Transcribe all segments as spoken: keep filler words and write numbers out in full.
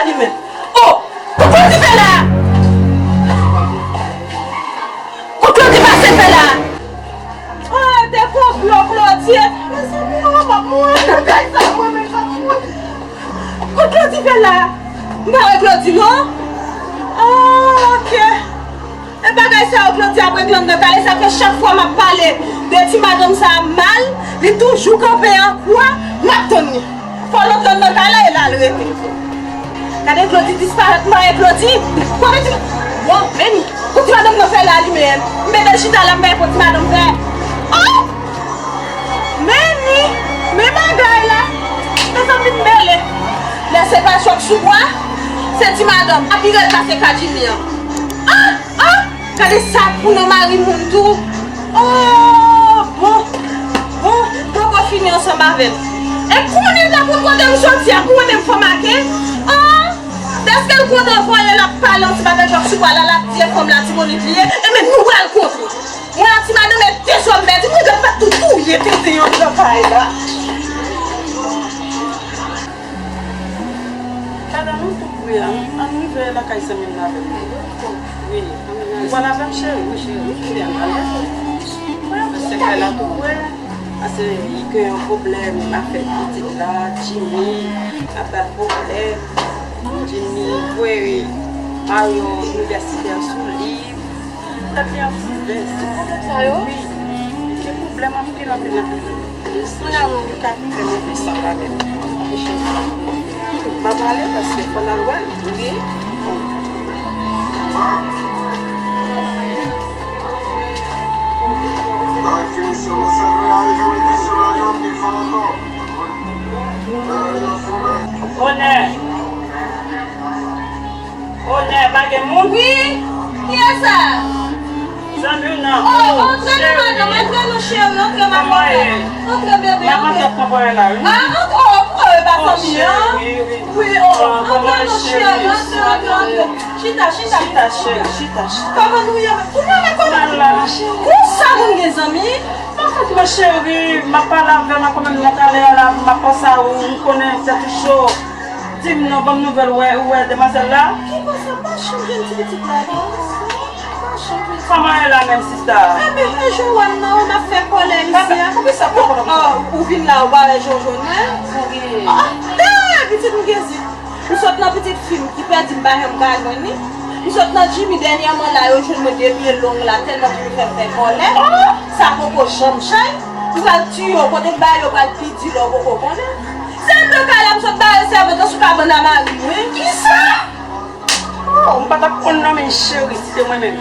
Li menm. Oh! Kout Claudy fè la! Kout Claudy pase fè la! Oh, te konplo Claudy! Mezanmi, oh, m ap mouri nan kay sa, mwen menm m ap mouri. Kout Claudy fè la! M pa wè Claudy, non? Oh, ok. E bagay sa yo Claudy ap regle anndan kay la, sa fè chak fwa m ap pale de ti madanm sa a mal, li toujou kanpe an kwa, m ap tann li. Fò l antre anndan kay la e la l rete. Gade Claudy disparèt, m pa wè Claudy. Kote ti, bon, men ni. Kote ti madanm nan fè la li menm? M mete l chita la, m pa wè kote ti madanm fè. Oh! Men ni, men bagay la. Mezanmi m mele. Lè se pa chòk sou bwa, se ti madanm. Ap pi rèd pase ka Jimmy an. Ah! Ah! Gade sa pou non mari moun tou. Oh! Bon. Bon, m poko fini ansanm avè l. E konnen l ta konn kote m soti a pou mwen menm fò make. Oh! Dèske l konn anvoye l ap pale yon ti bagay chòk sou bwa la, l ap di e fanm la tibonit li ye. Ebyen nou pral kontre. Mwen ak ti madanm e dezòm pèdi, mwen gad pa tou touye tenten anndan kay la. Madanm, nou tou pre, ann, ann rive lakay zanmi m nan avè m. Wi, ou pral avè m, cheri? Wi, cheri, nou tou pre, ann ale. Mwen, se kay la tou pre. Paske li gen yon pwoblèm, afè pitit la, Jimmy, ap bat pwoblèm. Jimmy voye Mario inivèsitè sou li. Tèt li ap fou, bèl. Se pwoblèm sa yo? Wi. Gen pwoblèm anpil, anpil, anpil. Moun nan moun li ka fè move san pa menm. M pa pale paske fò n al wè l. Wi. Onè! Onè, pa gen moun? Wi! Kiyès sa? Zanmi w nan. Oh, antre non, madanm, antre non, cheri, antre, madanm. Kòman ye? Antre, bebe, antre. Maman t ap pran pwòl la, wi. Ah, antre, oh, oh, e pa fanmi an? Wi, wi. Wi, oh, antre non, cheri, antre, antre, antre. Chita, chita. Chita, cheri, chita, chita. Kòman nou ye? Kounya, men kòman? Konsa moun gen zanmi? Mwen cheri, m ap pale avè w la kanmenm nan talè a la, m ap panse a ou, m konnen tèt ou cho. Di m non, ban m nouvèl, ou wè, ou wè demwazèl la? Ki konsa, m pa janm jwenn ti pitit la, non. M pa janm jwenn. Kòman e la menm, sista? Enben, e jan w wè m nan, m ap fè kòlè isi a. Poukisa w pa konn? Oh, ou vin la, ou pa wè jan w jwenn mwen? Ah, dè, pitit m gen zye. M sot nan pitit fi m ki pèdi m pa janm ka jwenn li. M sot nan Jimmy dènyèman la, yo jwenn mwen de pye long la, tèlman Jimmy fè m fè kòlè. Sa poko janm chay. M pral tiye w, kote m ba yo pral pi di lè w poko konnen. Se anndan kay la m sot bare sèvant lan sou kabann a mari m, wi. Kisa? Oh, m pa t ap konn non, men cheri, si se mwen menm.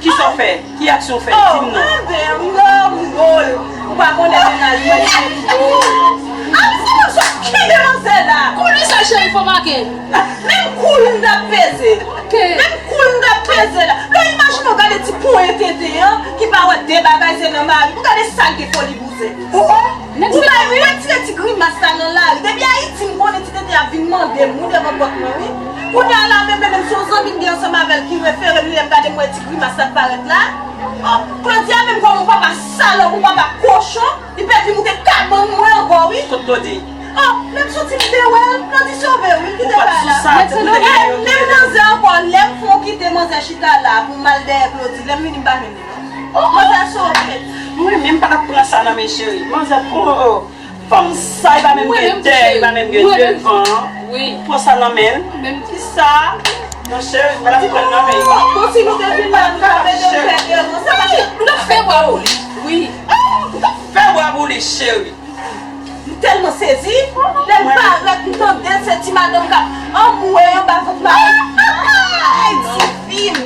Kisa w fè? Ki aksyon w fè? Di m non. Oh, enben, m nan mòl. Ou pa konnen mennaj mwen se mòl. Ah, se mwen sot kenbe manzè la. Konnen sa, cheri, fò make. Menm koul m t ap peze. Menm koul m t ap peze la. Lè w imajine w gade ti ponyen tenten an, ki pa wè de bagay, se nan mari. Pou gade sa l gen foli bouzen. Ou bay mwen tire ti grimas la nan lari. Depi Ayiti, m konnen ti tenten ap vin mande m, wi, devan pòt mwen, wi. Kounye a la, menm, menm, menm, se yon zanmi m gen ansanm avè l ki refere m li lè m gade m wè ti grimas la k parèt la. Oh, Claudia menm kòm yon papa salòp, yon papa kochon, li pèdi moute kabann mwen ankò, wi. Kot Claudy? Oh, lè m soti m te wè l, Claudy sove, wi, l kite kay la. Ou pa t sou sa, se pou te gen yo ki ede l. Menm manzè ankò, lè m fè w kite manzè chita la pou m al dèyè Claudy, lè m vini m pa jwenn li non. Oh, manzè sove. Mwen menm pa t ap pran sa nan men cheri. Manzè, oh, oh. Fanm sa, li pa menm gen dèyè, li pa menm gen devan. Pran sa nan men l. Kisa? Non, cheri, m pa t ap pran nan men li. Bon, si nou te vin la, nou ta mete m fè devan. Sa pa se. M t ap fè bwa pou li. Wi. Ah, m t ap fè bwa pou li, cheri. M tèlman sezi. Lè l parèt, m tande se ti madanm k ap anmwe anba vant mari. Ay, ti fi m.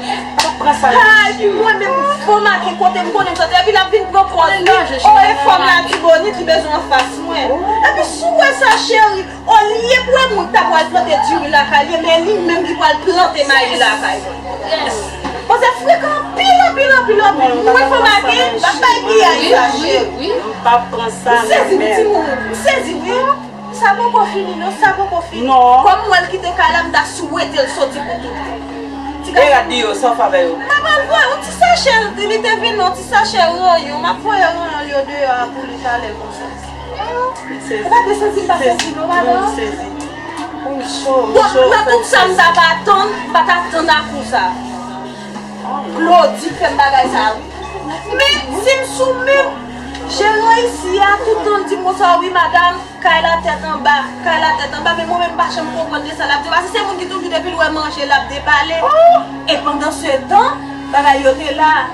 Ay, mwen menm, fò make kote m konnen m soti. Epi l ap vin pran pòz li. Oh, e fanm la tibonit, li bezwen anfas mwen. Epi si w wè sa, cheri, olye pou e moun ta pral plante diri lakay li, men li menm ki pral plante mayi lakay mwen. Manzè frekan anpil, anpil, anpil, anpil. Mwen fò make, m ap bay piyay sa, cheri. M p ap pran sa nan men. M sezi, wi, timoun. M sezi, wi. Sa poko fini, non, sa poko fini. Non. Kòm m wè l kite kay la, m ta swete l soti pou tout. Ti gason. E rad li yo, sa w fè avè yo? M ap al voye yon ti sachè, li te vin, yon ti sachè ranyon. M ap voye ranyon l yo deyò a pou li talè konsa. Ou pa te sezi, m pa sezi, non, madanm? M sezi. Bon, nan tout sa m ta pa tann, m pa t atann a konsa. Claudy k fè m bagay sa a, wi. Men, si m sou menm, jeran isi a, tout tan l di m konsa, wi, madanm, kay la tèt anba, kay la tèt anba, men mwen menm m pa janm konprann de sa l ap di. Paske se moun ki toujou depi l wè manje, l ap depale. E pandan se tan, bagay yo te la.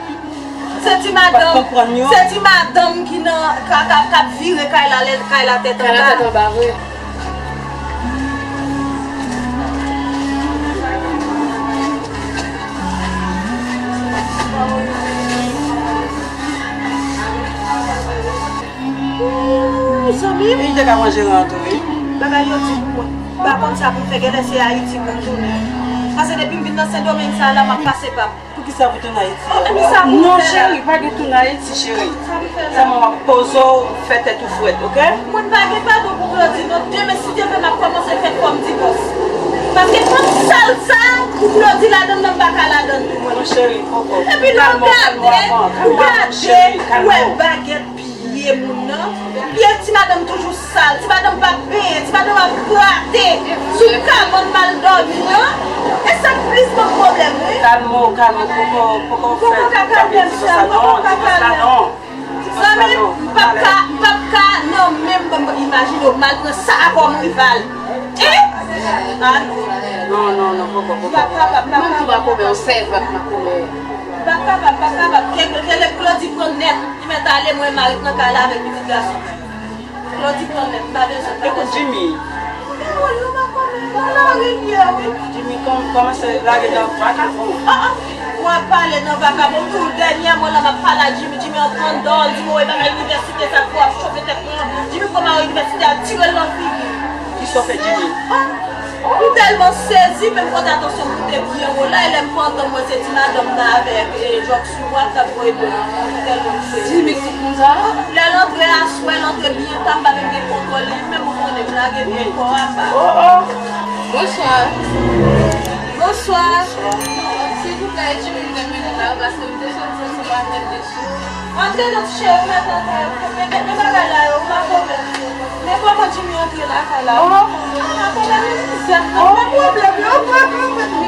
Se ti madanm, se ti madanm ki nan, k ap, k ap vire kay la, lè kay la tèt anba. Kay la tèt anba, vre. Ooh, zanmi m. E li te ka pran jeran an tou, wi. Bagay yo di pou mwen. M pa konn sa pou m fè, genlè se Ayiti pou m tounen. Paske depi m vin nan Sendomeng sa a la, m ap pase pa m. Poukisa pou tounen Ayiti a? Non, cheri, pa gen tounen Ayiti, cheri. Sèlman w ap poze w, fè tèt ou frèt, oke? Mwen pa gen padon pou Claudy, non. Demen, si Dye vle, m ap kòmanse fè kòm divòs. Paske kòm sal sa, pou Claudy ladann nan, m pa ka ladann tou, mwen. Non, cheri, poko. Epi lè w gade, w gade, w wè bagèt pye moun nan. Pye ti madanm toujou sal, ti madanm p ap benyen, ti madanm ap grate sou kabann mal dòmi an. E sa k plis ban m pwoblèm, wi. Kalme w, kalme w, poko, poko fè bagay sa, non, divòs la, non. Zanmi m, m p ap ka, m p ap ka, non, menm ban m imajine w, m al pran sa a kòm rival. E? A non. Non, non, non, poko, poko. M p ap kapab, m p ap kapab. Menm tou makomè, yon sèvant makomè. M p ap kapab, m p ap kapab. Ke, ke lè Claudy pran nèt, li mèt ale, mwen m a ret nan kay la avèk pitit gason. Claudy pran nèt, m pa bezwen, m pa bezwen. Ekout, Jimmy. Mwen wè l nan makomè, nan lari l ye, wi. Jimmy kòm-, kòmanse lage nan vakabon. Ah, ah. Mwen ap pale nan vakabon, m di w dènyèman la m ap pale a Jimmy, Jimmy antre anndan, l di m, woy, bagay inivèsite sa, fò w ap chofe tèt mwen. Jimmy pran mare inivèsite a, tire l nan figi. Kisa w fè Jimmy? Ah, m tèlman sezi, men m pote atansyon m koute byen wo la, e lè m pantan m wè se ti madanm nan avèk, e, jòk sou bwa k t ap voye dlo nan figi, m tèlman m sezi. Jimmy sou konsa? Lè l antre aswè, l antre byen ta, m pa menm gen kontwòl li, menm ou konnen m lage byen kò a pa. Oh, oh. Bonswa. Bonswa. Silvouplè, Jimmy m te mennen la, paske m te soti ansanm avè l deja. Antre non ti cheri, ou mèt antre. Men, men, men bagay la yo, ou pa pwoblèm. Men kòman Jimmy antre lakay la? Oh. Ah, makomè, men mizè. Oh. Men pwoblèm yo, men pwoblèm.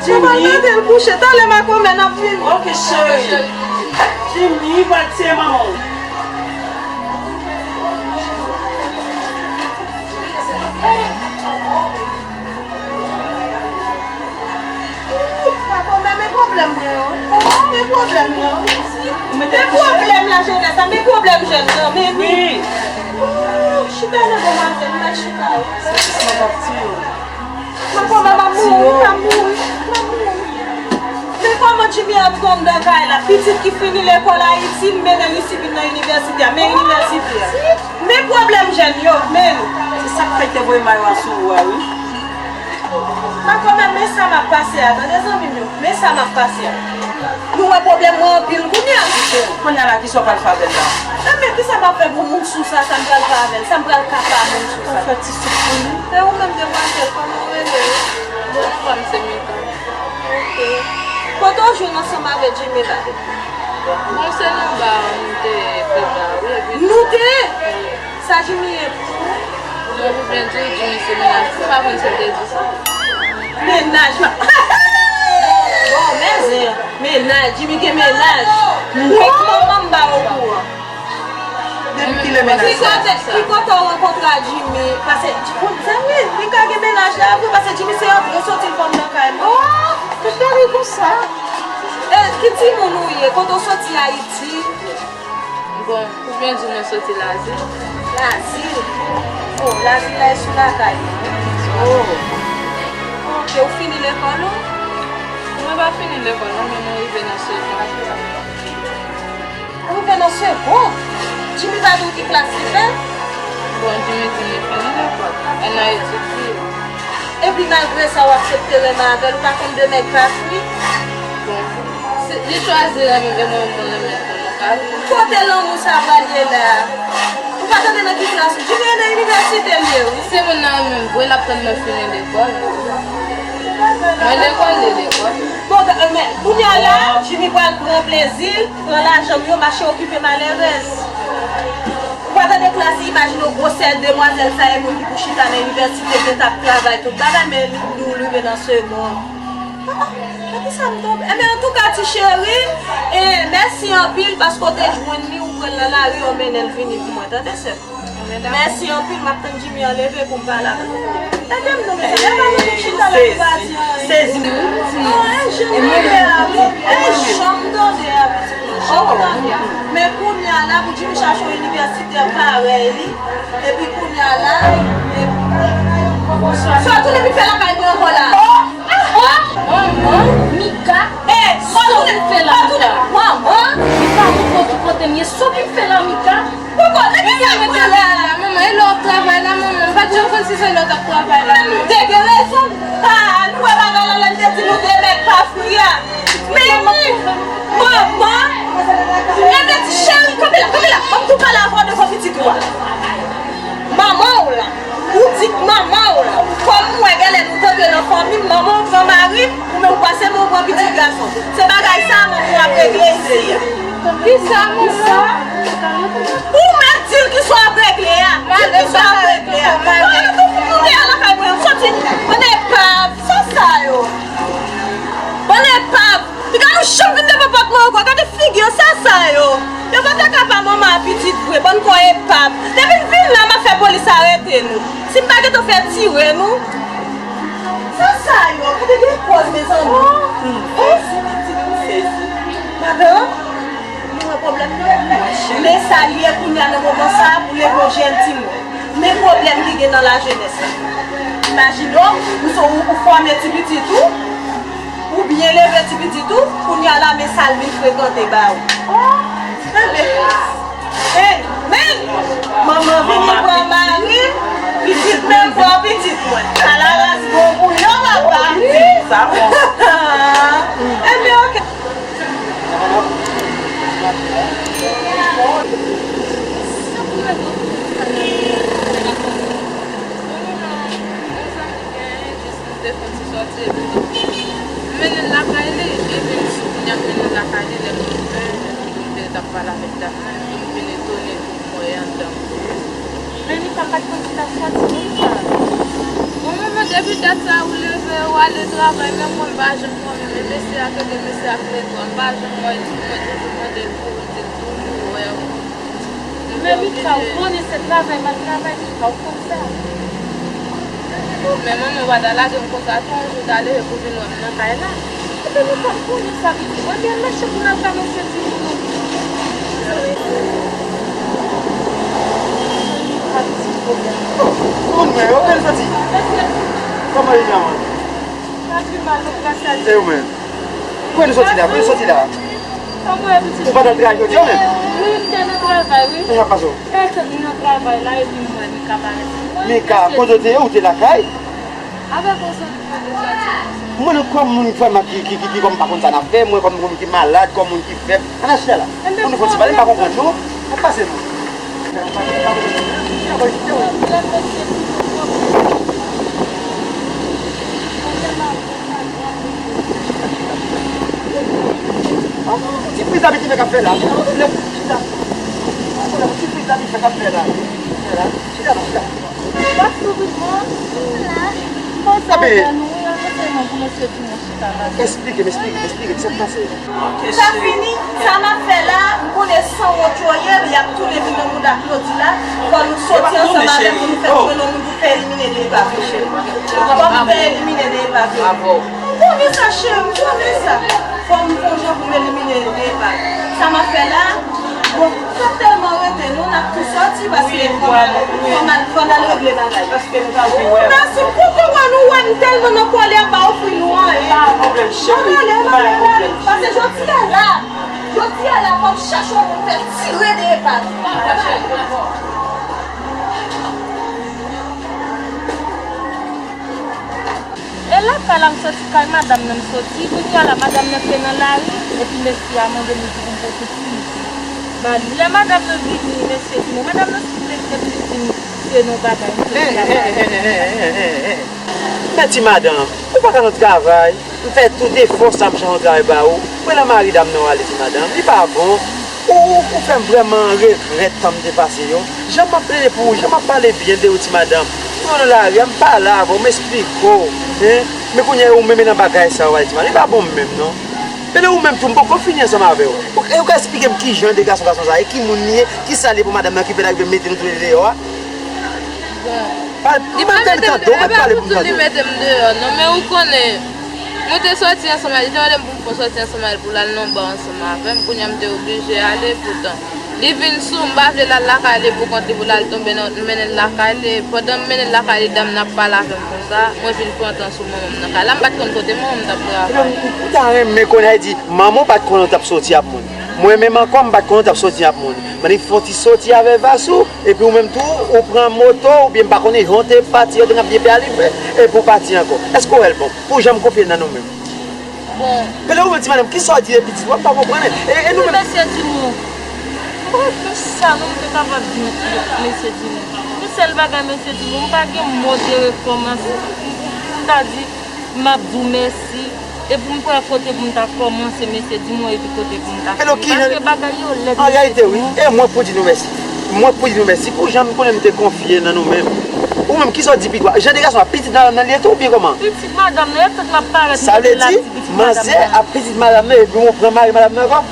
Jimmy. Mwen mande l kouche, talè makomè n ap vini. Ok, cheri. Jimmy, pral tiye manman w. Makomè, men pwoblèm mwen yo. Men pwoblèm yo. Men pwoblèm lajenès la, men pwoblèm jèn nan, men wi. Ooh, chita nan demwazèl, m al chita wi. Makomè, m ap mouri, m ap mouri, m ap mouri. Men kòman Jimmy antre anndan kay la? Pitit ki fini lekòl Ayiti, m mennen l isi vin nan inivèsite a. Men inivèsite a. Men pwoblèm jèn yo, men. Se sa k fè l te voye mayo a sou ou a, wi. Makomè, men sa m ap pase a, tande zanmi m yo, men sa m ap pase a. Nou wè pwoblèm mwen anpil kounye a. Kounye a la, kisa w pral fè avè l la? Enben, kisa m ap fè pou moun sou sa, sa m pral fè avè l, sa m pral ka fè a moun sou sa? Fè ti soup pou li. E ou menm, demwazèl, kòman w rele? Bon, non pa m se Mika. Ok. Kote w jwenn ansanm avè Jimmy la? Bon, se nan ba nou te prepare, wi, epi nou te? Sa Jimmy ye pou ou? Non, pou byen di w, Jimmy se mennaj. Ou pa konn si l te di sa? Mennaj? Bon, men zen, mennaj. Jimmy gen mennaj. Kèk moman m pa okouran. Depi kilè mennaj sa? Ki kote, ki kote w rankontre a Jimmy? Paske, zanmi, li ka gen mennaj la vre, paske Jimmy se antre soti l pran m nan kay mwen. Oh, tout bagay konsa. E, ki timoun ou ye? Kote w soti Ayiti? Bon, pou byen di, mwen soti Lazil. Lazil? Oh, Lazil la e sou lakay ou? Oh. Ok, ou fini lekòl ou? Mwen pa fini lekòl non, men mwen rive nan segon. Ou rive nan segon? Jimmy pa di w ki klas li fè? Bon, Jimmy di m li fini lekòl. L nan etid li yo. Epi malgre sa, w aksepte renmen avè l, ou pa konn de nèg pa fri? Bon, se, li chwazi renmen m, e mwen menm mwen renmen l pou nou ka viv. Kote lanmou sa pral ye la? Ou pa tande nan ki klas ou? Jimmy nan inivèsite l ye, wi. Si moun nan renmen m vre, l ap tann mwen fini lekòl. Mwen lekòl, li lekòl. Bon, men, kounye a la, Jimmy pral pran plezi l, pran lajan m yo, mache okipe malerèz. Ou pa tande klas, imajine w gwosè demwazèl sa, e moun ki pou chita nan inivèsite, gen t ap travay tout bagay, men li, li rive nan segonn. Ah, ah, nan kisa m tonbe? Enben, antouka, ti cheri, e mèsi anpil paske w te jwenn li, ou pran l nan lari, w mennen l vini pou mwen, tande, sè m? Mèsi anpil, m ap tann Jimmy an leve pou m pale avè l. Ede m non, mezanmi, e pa nou tout chita la pou pa di anyen. Sezi, wi. Ah, e jan m tande a, wi. E jan m tande a, pitit mwen, jan m tande a. Men kounye a la, pou Jimmy chache yon inivèsitè parèy li, epi kounye a la, e, sa w tounen vin fè lakay mwen ankò la? Oh! Oh! Manman, Mika, e, sa w tounen fè la, Mika? Manman! Mika, ou konn ki kote m ye, sa w vin fè la, Mika? Poko, nan ki sa m pran la? Manman, e lè w ap travay la, manman? M pa t janm konn si se lè w t ap travay la. M te gen rezon m pa al. Nou wè bagay la, lè m te di nou de nèg pa fri a. Men, manman, men, men, cheri, kanpe la, kanpe la. Ban m tou pale avè w devan pitit ou a. Manman w la. Ou di k manman w la. Kòm m wè genlè nou t antre nan fanmi m, manman w pran mari m, ou menm ou pase men w pran pitit gason. Se bagay sa a manman w ap regle isi a. Kisa, manman? Ou mèt di l kisa w ap regle a. Di l kisa w ap regle a. Mwen tou fout nou deyò lakay mwen. Soti. Bann epav. Sa sa yo? Bann epav. Piga nou janm vin devan pòt mwen ankò. Gade figi yo, sa sa yo? Yo pa ta ka pa manman a pitit vre. Bann kò epav. Depi n vin la, m ap fè polis arete nou. Si m pa gentan fè tire nou. Sa sa yo? Gade gen kòz, mezanmi. Sezi, pitit, m sezi. Madanm, nou wè pwoblèm nan? Men sa l ye kounye a nan moman sa a pou leve yon jèn timoun. Men pwoblèm ki gen nan lajenès la. Imajine w, ou, ou, ou fòme ti pitit ou, ou byen leve ti pitit ou, kounye a la men sa l vin frekante ba ou. Oh, enben, hey, men, manman vini pran mari, pitit menm pran pitit mwen. Sa la ras bon pou yo, papa. Sa bon. Enben, oke. M te fè yon ti sòti epi m mennen l lakay li, epi m sou kounye a m mennen l lakay li, lè m rive, m te t ap pale avèk dam nan, epi m vin etone tou m wè anndan m. Men li pa t konn si l ap sòti konsa. Bon, manman, depi dat sa ou leve, ou ale travay, menm mwen m pa janm wè w, men mesye a, kote mesye a ap mete w, m pa janm wè l, mwen toujou mande l pou ou, li di l toujou wè w. Men Mika, ou konnen se travay m al travay, Mika, ou konn sa. Men manman pa ta lage m konsa, tou yon jou ta leve pou vin wè m nan kay la. Epi nou pa konnen sa, pitit mwen, byen mache pou n al ka mesye timoun nou. Mika, pitit pwoblèm. Moun mwen, yo byen soti. Kòman li la, man? Pa pi mal, non, gras a Dye. E ou menm? Kote nou soti la? Kote nou soti la? Kòman w ye, pitit? Ou pa t al travay jodi a menm? Wi, m te nan travay, wi. Sa k ap pase w? Pèsonn, m nan travay la, epi m wè Mika parèt. Mika, kote w te ye? Ou te lakay? Avèk ou soti, kote w soti? Mwen, kòm moun vrèman ki, ki, ki, ki, kòm pa konn sa n ap fè, mwen, kòm moun ki malad, kòm moun ki fèb, ann al chita la. Pou nou fè yon ti pale, m pa konprann, non. Sa k ap pase, non? Ti priz la ki fè k ap fè la. Chita. Ti priz la ki fè k ap fè la. Chita la, chita. Esplike m, esplike m, esplike m sa k pase. Sa fini, sa m ap fè la, m konnen sanwont yo ye, y ap tounen vin nan mouda Claudy la, fò nou soti ansanm avè l pou nou fè jwenn yon moun pou fè elimine de epav yo, cheri. Fò m fè elimine de epav yo. M konnen sa, cheri, m konnen sa. Fò m fè yon jan pou m elimine de epav. Sa m ap fè la, bon, pa tèlman rete, non, n ap tou soti, paske fò n al, fò n al, fò n al regle bagay. Mèsi, m kontan wè nou, wè m tèlman nan kòlè, m pa ofri nou anyen. Pa gen pwoblèm, cheri. Ann ale, ann ale, ann ale. Paske jodi a la, jodi a la, fò m chache yon moun fè tire de epav. E lakay la m soti, kay madanm nan m soti, kounye a la madanm nan te nan lari, epi mesye a mande m, li di pou m pote ti mesye ba li. Lè madanm nan vini, mesye vini, madanm nan siple, epi li vin tire nan bagay, mesye a ba li. Men ti madanm, ou pa ka nan travay, m fè tout efò sa m chèche yon travay ba ou, ou pran mari dam nan w ale ti madanm, li pa bon. Ou, ou fè m vrèman regrèt tan m te pase yo. Jan m ap plede pou ou, jan m ap pale byen de ou, ti madanm. Ou nan lari a, m pale avè w, m esplike w, hein? Men kounye a, ou menm nan bagay sa yo, ti madanm. Li pa bon menm, non. Men ou menm tou, m poko fini ansanm avè w. Ou, e ou ka esplike m ki jan de gason, gason sa ye, ki moun li ye, ki sa li ye pou madanm nan ki fè l rive mete nou tou le de deyò a? Bon. Pa, li pa tande, tande w, mèt pale pou m tande w. Li mete m deyò, non, men ou konnen, mwen te sòti ansanm avè l, li te mande m pou m fè yon sòti ansanm avè l, pou l al nan ba ansanm avè m, kounye a m te oblije ale, poutan li vin sou m, m pa vle l al lakay li pou kont li, pou l al tonbe nan, m mennen l lakay li, pandan m mennen l lakay li, dam nan ap pale avè m konsa, mwen vin pran tan sou manman m nan kay la, m pa t konn kote manman m t ap travay. Ebyen, m ta renmen konnen, sa vle di, manman w pa t konnen w t ap sòti ak moun. Mwen menm ankò, m pa t konnen w t ap sòti ak moun. Manmi fè yon ti sòti avè Vasou, epi ou menm tou, ou pran moto, oubyen m pa konnen, jan w te pati, yo te nan pye pye a, li fè, epi w pati ankò. Èske w wè l bon? Pou jan m konfye nan nou menm. Bon. Pele ou menm ti madanm, kisa w di de pitit ou a, m pa konprann. E, e nou menm. Mesye Dimon. M pa konn sa non, m te kapab di mesye Dimon. Yon sèl bagay, mesye Dimon, m pa gen mo de rekòmanse. M ta di, m ap di w mèsi. E pou m kwè kote pou m ta kòmanse, mesye Dimon, epi kote pou m ta fini. Paske bagay yo lèd, mesye Dimon. An reyalite, wi. E mwen pou di nou mèsi. Mwen pou di nou mèsi pou jan m konnen m te konfye nan nou menm. Ou menm, kisa w di pitit ou a? Jan de gason a, pitit madanm nan li ye tou oubyen kòman? Pitit madanm nan, e tout m ap parèt mete la, di pitit madanm nan. Sa vle di, manzè ap pitit madanm nan, epi w pran mari madanm nan ankò?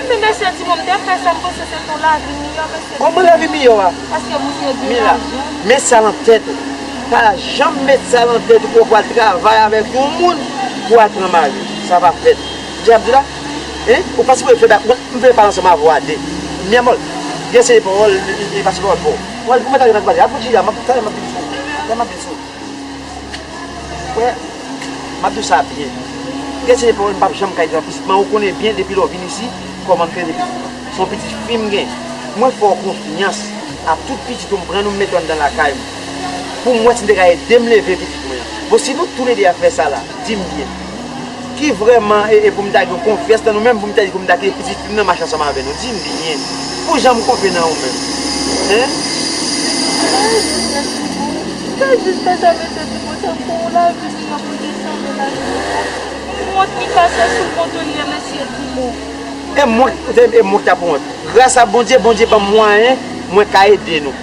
Men mesye Dimon, m te fè sa, m panse se te yon lavi miyò, mesye Dimon. Kòman lavi miyò a? Paske moun yo gen lajan. Men sa nan tèt ou. Pa janm met sa nan tèt ou ke w pral travay avèk yon moun pou al pran mari. Sa pa fèt. Ou di sa m di la? Hein? Ou pa sipoze fè bagay. M vle pale ansanm avè w a de. Mi amor, gen se pawòl, e pa se pawòl pa w. Ou al pou mwen talè nan pale. Al pou Jira, m ap talè, m ap vin sou ou. Talè m ap vin sou ou. Frè, m ap di w sa byen. Gen se de pawòl m p ap janm ka di anplis. Men ou konnen byen depi lè w vin isi, kòman m kreye pitit mwen. Se yon pitit fi m gen. Mwen fè w konfyans. Ak tout pitit ou m pran nou, m mete w anndan lakay m. Pou m wè si m te ka ede m leve pitit mwen an. Bon, si nou toulede ap fè sa la, di m byen. Ki vrèman e, e pou m ta gen konfyans nan nou menm, pou m ta di pou m ta kite pitit fi m nan mache ansanm avè nou. Di m byen. Pou jan m konfye nan ou menm. Hein? Sa jis fè sa, mesye Dimon, tankou yon lavi miyò pou desann nan lavi. M wont li kase sou kont ou li ye, mesye Dimon. E mwen, e mwen ki ta pou wont. Gras a Bondye, Bondye ban m mwayen, mwen ka ede nou.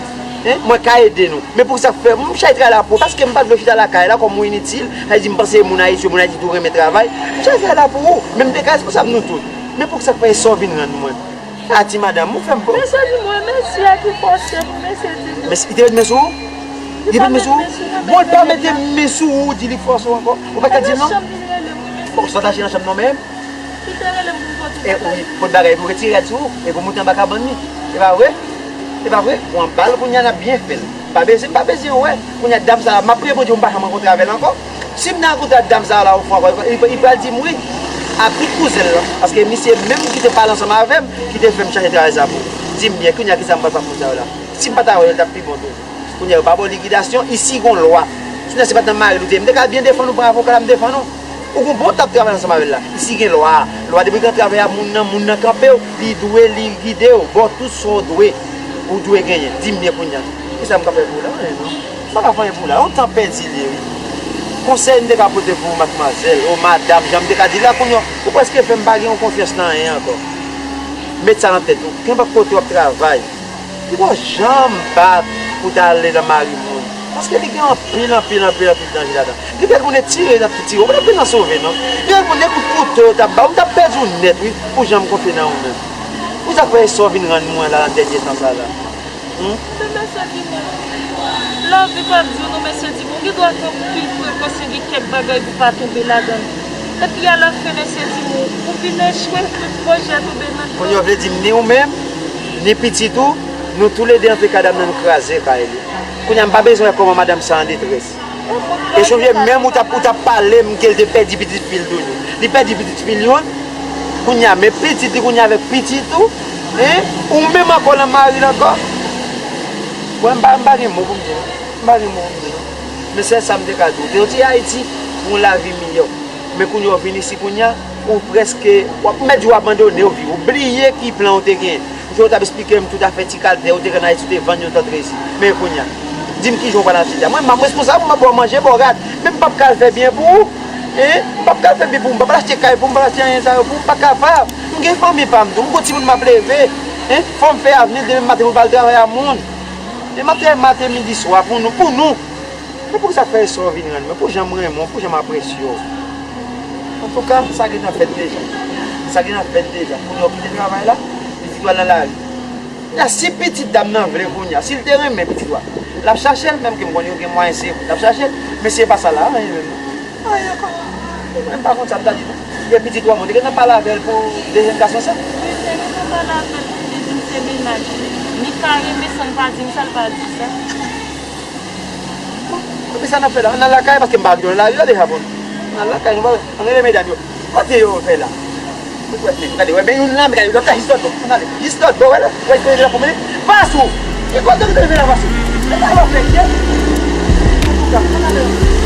Hein? Mwen ka ede nou. Men pou sa k fè, m chache travay la pou ou, paske m pa t vle chita lakay la kòm ou initil, sa vle di m panse moun Ayiti, moun Ayiti tou renmen travay. M chache travay la pou ou, men m te ka responsab nou tout. Men pou sa k fè, e sa w vin rann mwen. A ti madanm, ou fè m pè. Mesye Dimon, e mesye a ki fòse m, mesye Dimon. Mesye, li te met men sou ou? Li te met men sou ou? Bon, li pa mete men sou ou, ou di li fòse w ankò. Ou pa ka di l non? Bon, sa w t achte nan chanm nan menm? Li te rele m pou m pote bagay. E wi, pote bagay pou retire l sou ou, e pou moute anba kabann li. E pa vre? E pa vre? Ou anba l kounye a n ap byen fè l. Pa bezwen, m pa bezwen wè. Kounye a dam sa la, m ap priye Bondye pou m pa janm rankontre avè l ankò. Si m ta rankontre ak dam sa la yon fwa ankò, li, li pral di m wi. Abit kouzen l lan, paske misye menm ki te pale ansanm avè m, ki te fè m chache travay sa pou ou. Di m byen, kounye a kisa m pral fè ak moun sa yo la? Si m pa ta wè yo, l t ap pi bon tou. Kounye a yo pa ba w likidasyon, isi gon lwa. Si w nan se pa t nan mari l ou te ye, m te ka byen defann ou, pran avoka la, m defann ou. Ou gon bon t ap travay ansanm avè l la. Isi gen lwa. Lwa depi gen travay a moun nan, moun nan kanpe w, li dwe, li gide w, ba w tout sa w dwe, ou dwe genyen. Di m byen kounye a. Kisa m ka fè pou ou la? Anyen non. M pa ka fè anyen pou ou la. Yon tan pèdi li ye wi. Konsèy m te ka pote pou ou, madmwazèl, o madanm, jan m te ka di la kounye a, ou prèske fè m pa gen yon konfyans nan anyen ankò. Met sa nan tèt ou. Kenpòt kote w ap travay, poko janm bat pou ta ale nan mari moun. Paske li gen anpil, anpil, anpil, anpil danje ladan. Gen kèk moun e tire, y ap tire. Ou pa t ap vin nan sove, non. Gen kèk moun e kout kouto yo t ap ba ou, m t ap pèdi w nèt, wi, pou jan m konfye nan ou menm. Pou sa k fè e sa w vin rann mwen la nan dènye tan sa la. Hmm? Men mesye Dimon, lavi pa di w non, mesye Dimon, gen dwa gen anpil prekosyon, gen kèk bagay pou pa tonbe ladan l. Epi alafen, mesye Dimon, ou vin echwe, tout pwojè tonbe nan. Kounye a w vle di m ni ou menm, ni pitit ou, nou toulede antre kay dam nan, nou kraze kay li. Kounye a m pa bezwen wè kòman madanm sa an detrès. E sonje menm ou t ap, ou t ap pale m ke l te pèdi pitit fi l toujou. Li pèdi pitit fi l youn, kounye a, men pitit li kounye a avèk pitit ou, hein? Ou menm ankò nan mari l ankò. Bon, m pa, m pa gen mo pou m di non. M pa gen mo pou m di non. Men sèl sa m te ka di w. Te soti Ayiti pou yon lavi miyò. Men kounye a w vin isi kounye a, ou prèske, w ap mèt di w abandone, ou vi, ou bliye ki plan ou te gen. Ou te, w t ap esplike m tout afè ti kal tè ou te gen nan Ayiti, ou te vann yon tan trezi. Men kounye a, di m kijan w pral al chita. Mwen, m ap responsab, m ap ba w manje, ba w rad. Men m p ap ka al fè byen pou ou. Hein? M p ap ka fè byen pou m, m p ap achte kay pou m, m p ap achte anyen sa yo pou m, m pa kapab. M gen fanmi pa m tou, m gon timoun m ap leve. Hein? Fò m fè avni demen maten pou m al travay a moun. E m ap travay maten, midi, swa pou nou, pou nou. Men poukisa fè eswè w vin rann mwen? Pou jan m renmen w, pou jan m apresye w. Antouka, sa gentan fèt deja. Sa gentan fèt deja. Kounye a w kite travay la, pitit ou al nan lari. Ya, si pitit dam nan vle kounye a, si l te renmen pitit ou a, l ap chache l, menm ke m konnen yo gen mwayen se l ap chache l, men se pa sa la, anyen menm non. Anyen ankò. Mwen menm pa konn sa m ta di non. E pitit ou a, mwen te gentan pale avè l pou dezyèm gason sa. Wi, m te gentan pale avè l pou li di m se mennaj li. Li ka renmen sa l pa di m sa, l pa di sa. Bon, epi sa n ap fè la? Ann al lakay, paske m pa retounen lari a deja, bon. Ann al lakay, nou pa, ann rele medam yo. Kote yo fè la? Gade, wè, men youn la, men gade, lòt la, jis lòt bò. Ann ale, jis lòt bò, wè la. Wè, kote la pou mennen. Vasou! Ki kote ki te leve la, Vasou? Men sa w ap fè, kè? Antouka, ann ale.